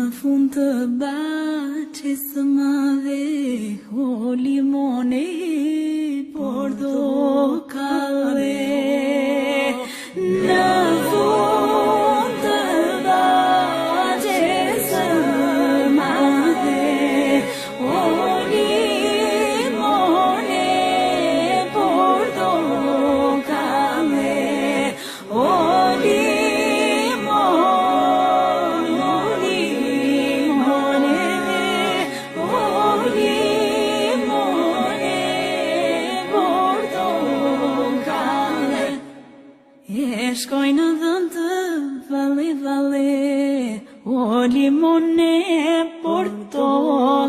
Në fund të bahçes së madhe, o limone portokalle. Në fund të bahçes së madhe, o limone portokalle. O limon, o limone, o limone, portokalle. E shkoj në dhënë të valle valle, o limone, portokalle.